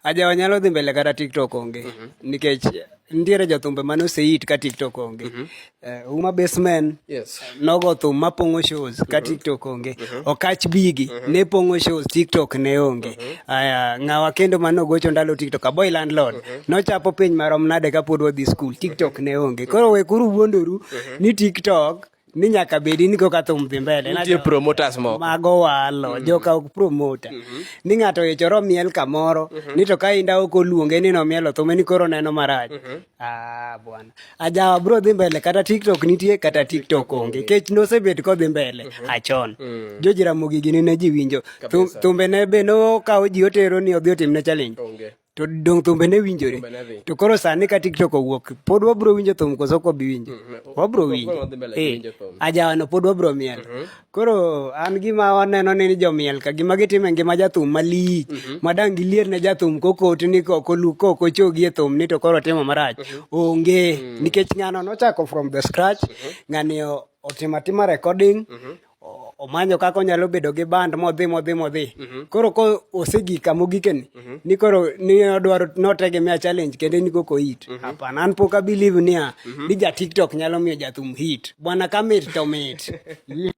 Ajawa nyalo dhi mbele kata TikTok onge. Nikech nitiere jothumbe mane osehit ka TikTok onge. Uma Basement nogo thum mapong'o shows ka TikTok onge. Okach Bigi ne pong'o shows, TikTok ne onge. Aya, ng'awa kendo mane ogocho ndalo TikTok, Aboy Landlord nochapo piny marom nade kapod wadhi school, TikTok ne onge. Koro wekuru wuondoru ni TikTok ni nyaka bedi ni koka thum dhi mbele. Nitie promoters moko. Mago walo, joka ok promoter. Ni ng'ato ichoro miel kamoro, ni to ka inda ok oluonge ni nomielo thume ni koro neno marach. Ah, bwana. Ajawa bro dhi mbele kata TikTok nitie kata TikTok onge. Kech nosebet kodhi mbele achon. George Ramogi gini ne ji winjo. Thumbe ne be nokawo ji otero ni odhi otimne challenge. Onge. To dong thumbe ne winjore. Thumbe ne dhi. To koro sani ka TikTok owuok, pod wabro winjo thum koso ok wabi winjo? Wabro Pod winjo. wadhi mbele gi winjo thum. Ajawa no pod wabro miel. Koro an gima waneno ni jomiel ka gima gitimo e ngima jathum malich. Ma dang' gilier ne jathum kokot ni kok olu kok ochogi e thum ni to koro otimo marach. Onge. Nikech ng'ano nochako from the scratch. Ng'ani otimo atima recording. Omanyo kaka onyalo bedo gi band modhi modhi modhi. Koro ko osegik kama ogikeni, ni koro ni odwaro notegemea challenge kendo ni koko hit. Hapana, an pok a believe niya, ni ja TikTok nyalo miyo jathum hit. Bwana ka mit to mit.